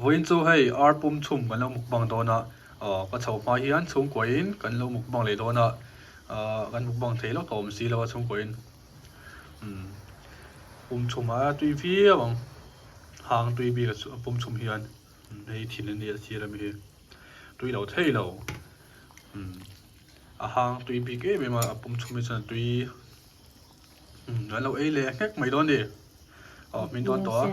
Vawiin chu hei ar pum chhum kan lo mukbang dawn a, aw ka chho hma hian chhungkuain kan lo mukbang leh dawn a, ah kan mukbang thei lawk a awm si lo a chhungkuain umm pum chhum a tui viau ang hang tui bik a pum chhum hian hei thin a nia sir ami hi tui lo thei lo umm a hang tui bik em em a a pum chhum hi chuan a tui. Umm an lo ei leh nghek mai dawn ni. Aw hmin dawn tawh a.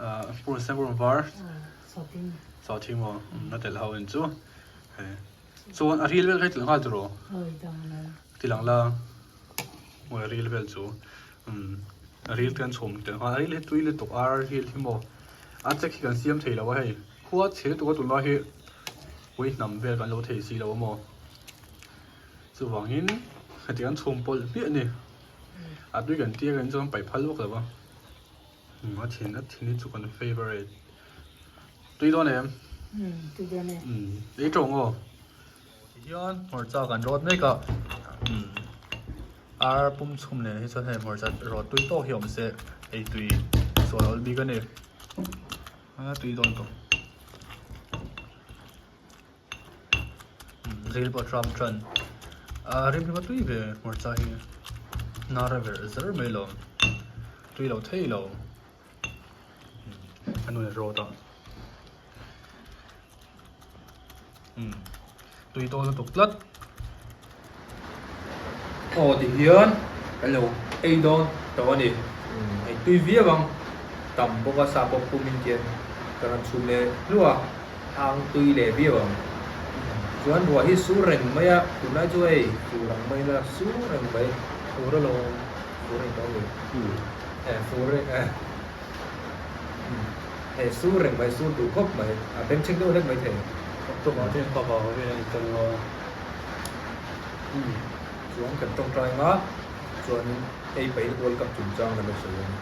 Ah purun sen purun var. Sawhthing maw a telh ho in chu. Chuan a ril vel kha i telh nghal tiraw? Ti lang la mawi a ril vel chu. Umm a ril te kan chhum telh nghal a ril hi tui lutuk ar ril hi maw a chek hi kan siam thei lo a hei khua chhe lutuk a tunlai hi ui hnam vel kan lo thei si lo a maw. Chuvangin heti an chhum pawlh hmiah a ni. A tui kan tir en chuan paih phal vak lo va. A thin a thin hi chu kan favourite. Tui dawn em? Tui dawn e. Ei tawng aw. Tihian hmarcha kan rawt mek a. Ar pum chhum nen hi chuan hei hmarcha rawt tui tawk hi awm se ei tui sual awl bik a ni. A tui dawn tawh. Ril pawh tram tan a rim hi va tui ve hmarcha hi hnar a verh zar mai lo tui lo thei lo a nun a rawt a umm tui dawn lutuk tlat. Aw ti hian kan lo ei dawn tawh a ni. Ei tui viau ang tam bawk a sa pawh pum in tian ka rawn chhum leh hluah a, hang tui leh viau ang. Chuan ruah hi sur reng mai a, tunlai chu hei fur ang mai ila sur reng mai. Fur alo fur reng tawh a ni. Eh fur reng eh hei sur reng mai sur duh khawp mai a bengchheng deuh hlek mai thei. October te hian papa vel a ni tel lo a. Chuan kan tawngtai anga chuanin ei paih World Cup chungchang kan lo sawi ang.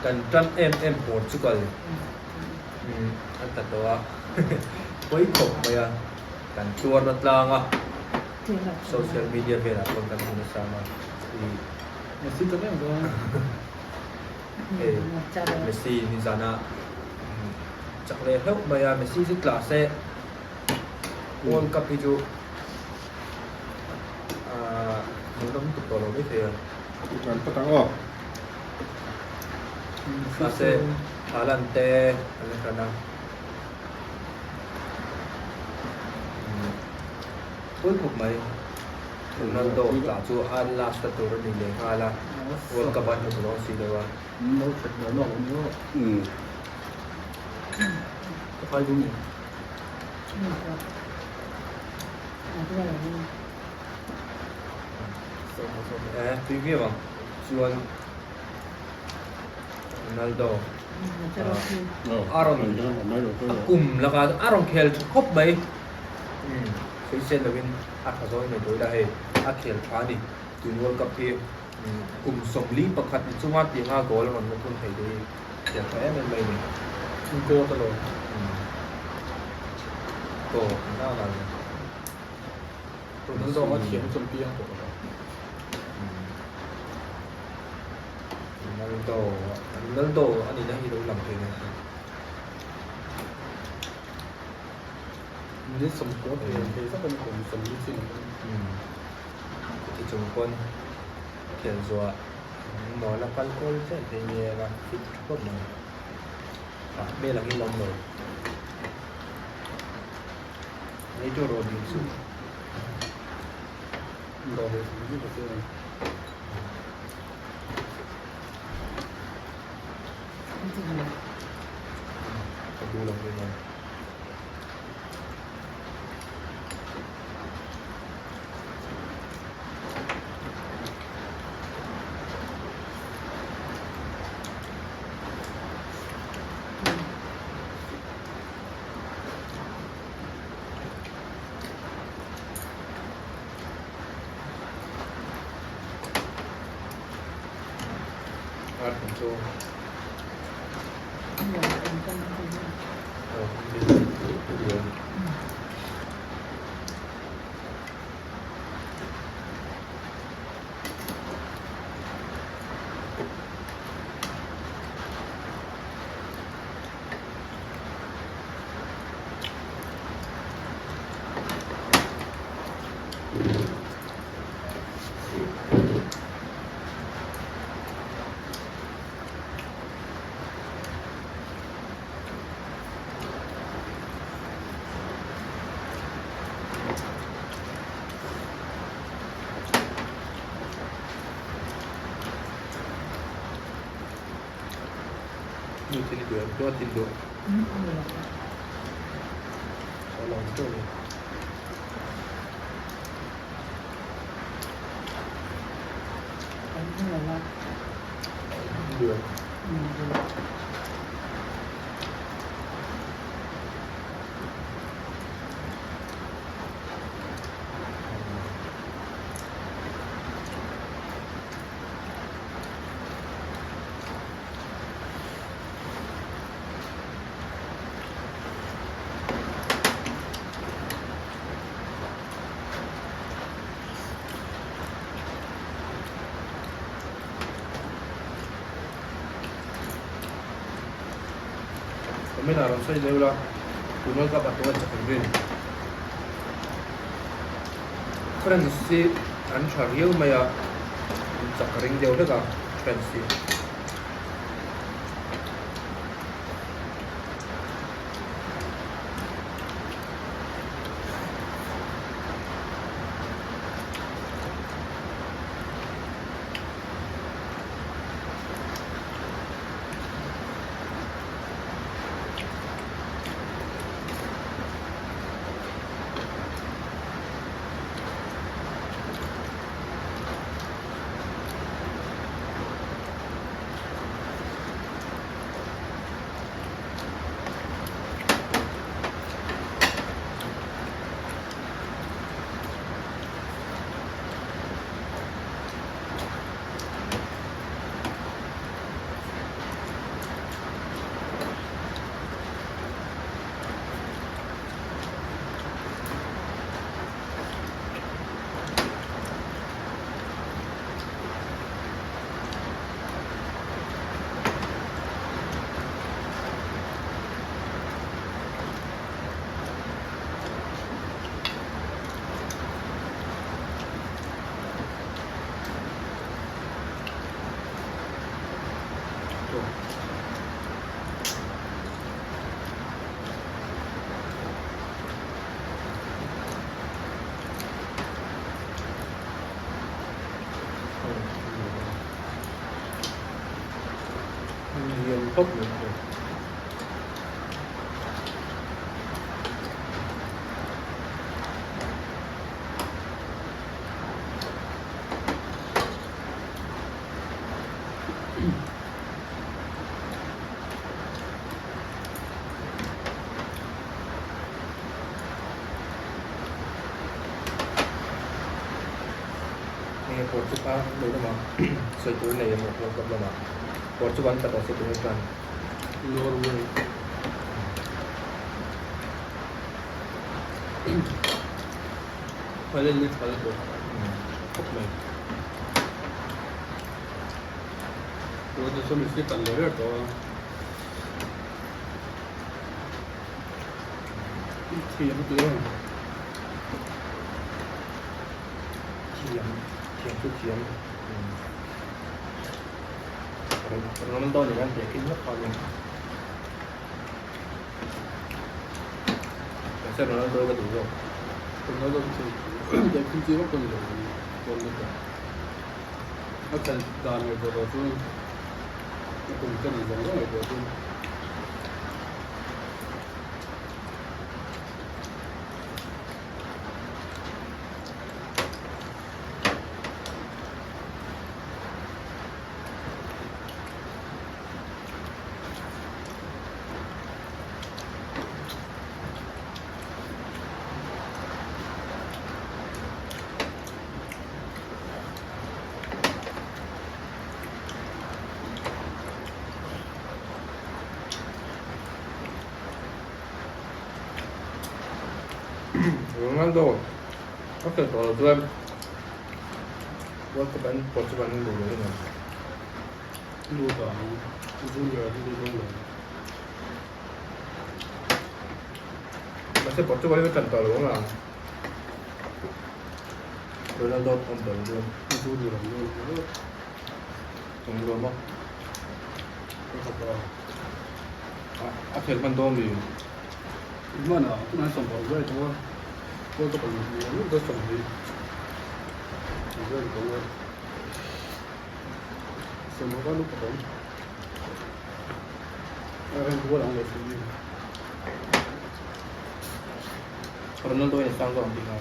Kan tan em em Portugal an tla tawh a, pawi khawp mai a, kan tuarna tlang a, social media velah pawh kan hmu nasa ang a, hei Messi nizana chak leh hlauh mai a, Messi chu tla se World Cup hi chu ahh hmuhnawm lutuk tawh lo mai thei a. Kan phawt ang aw. Mahse Haaland te an la hran a. Pawi khawp mai. Ronaldo tah chu a last a tur a ni leh nghal a. World Cup a hmu ta dawn si lo a. Lo that lo lawk awm lo. Ka phai dun ni. Eh tui viau ang chuan Ronaldo a rawn a kum laka a rawn khel tha khawp mai sawisel lovin a tha zawi mai tawh ila hei a khel tha a ni tun World Cup hi kum 41 ni chunga tianga goal a rawn la thun thei te hi khel tha em em mai a ni. Goal a lo. Goal a lo. Ronaldo a thiam chuan piang tawh lo. Ronaldo Ronaldo a nihna hi lo lang thei a. Ni 90 thei thei zat a ni kum 40 chin a ni. Chuti chung pawn khel zuah mawl a kal kual zel thei nia a fit tha khawp mai. Ah hmel ang in awm lo. Nei chu rawn ding suh. Rawn ding suh ni ka che. Ka duh lo ve mai. Kar kan chu. Comment ah rawn sawi deuh la, tun World Cup ah tawh a chak ang rin. France hi an tha riau mai a, an chak ring deuh hlek a France hi. Lian khawp mai chu. Enge Portugal lo lamah sawi tur nei emaw World Cup lamah Portugal an tla tawh se tunge chuan Norway Thailand hi tha lutuk khawp mai. Tuna chu mihring kan leh ber tawh a. Thiam tih em? Thiam, thiam chu thiam. Ronaldo nen an tehkhin vak kha ania. Mahse Ronaldo ka duh zawk. Ronaldo chu tehkhin chi vak ka ni lo Ronaldo. A khelh dan ngaihtuah tawh chu a kum chen zawng zawng ngaihtuah chu. Ronaldo a khelh tawh loh chuan World Cup an Portugal an luh leh ringawt. Lut ang Junior hi lut dawn lo. Mahse Portugal hi a tan tawh lo ang a. Ronaldo awm tawh lo chuan. Junior an lut ringawt. Eng luam a? Ka fapa. A khelh hman dawn mi? Hman a, tunah hian 60 vel tawh a. World Cup an luh luh dawn 20 vel tawh a. 60 a lut tawh ang. A rem rual ang leh si. Ronaldo in a sang zawk ang tih kha.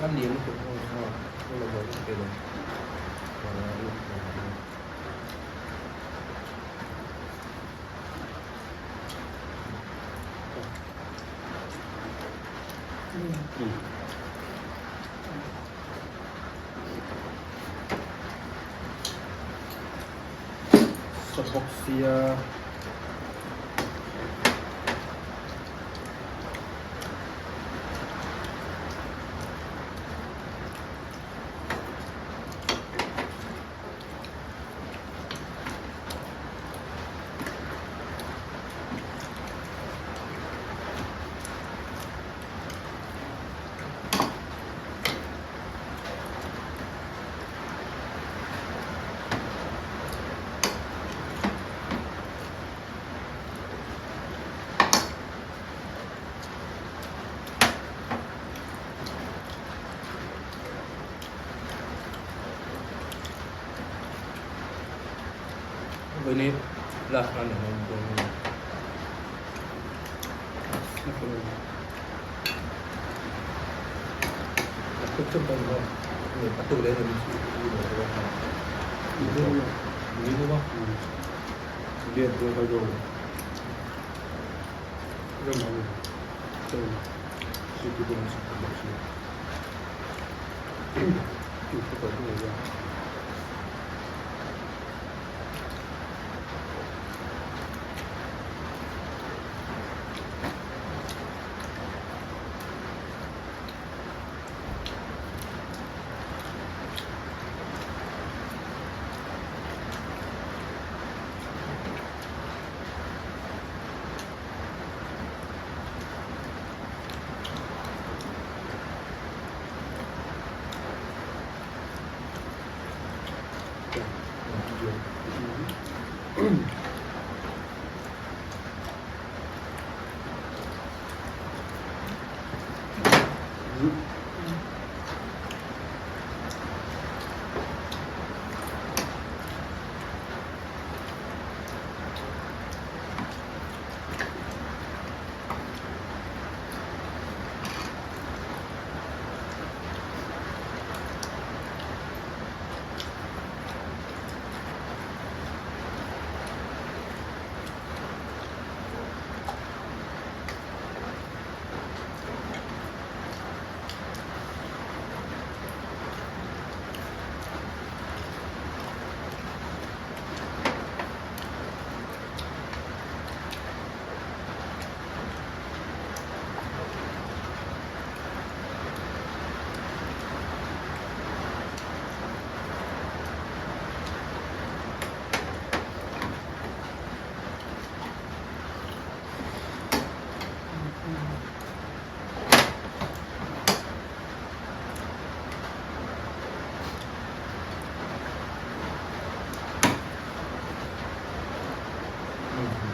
An lian lutuk a a la buai vek lo. Sa bawk sia. Vawiin last na ni ang dawn a ni. A tuk leh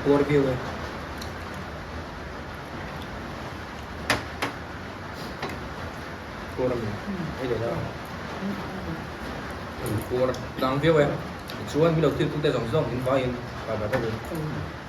Puar viau e. Puar a mi ei leh la. Puar tlang viau e. Tichuan mi lo thil tute zawng zawng in vaiin bye bye vek u.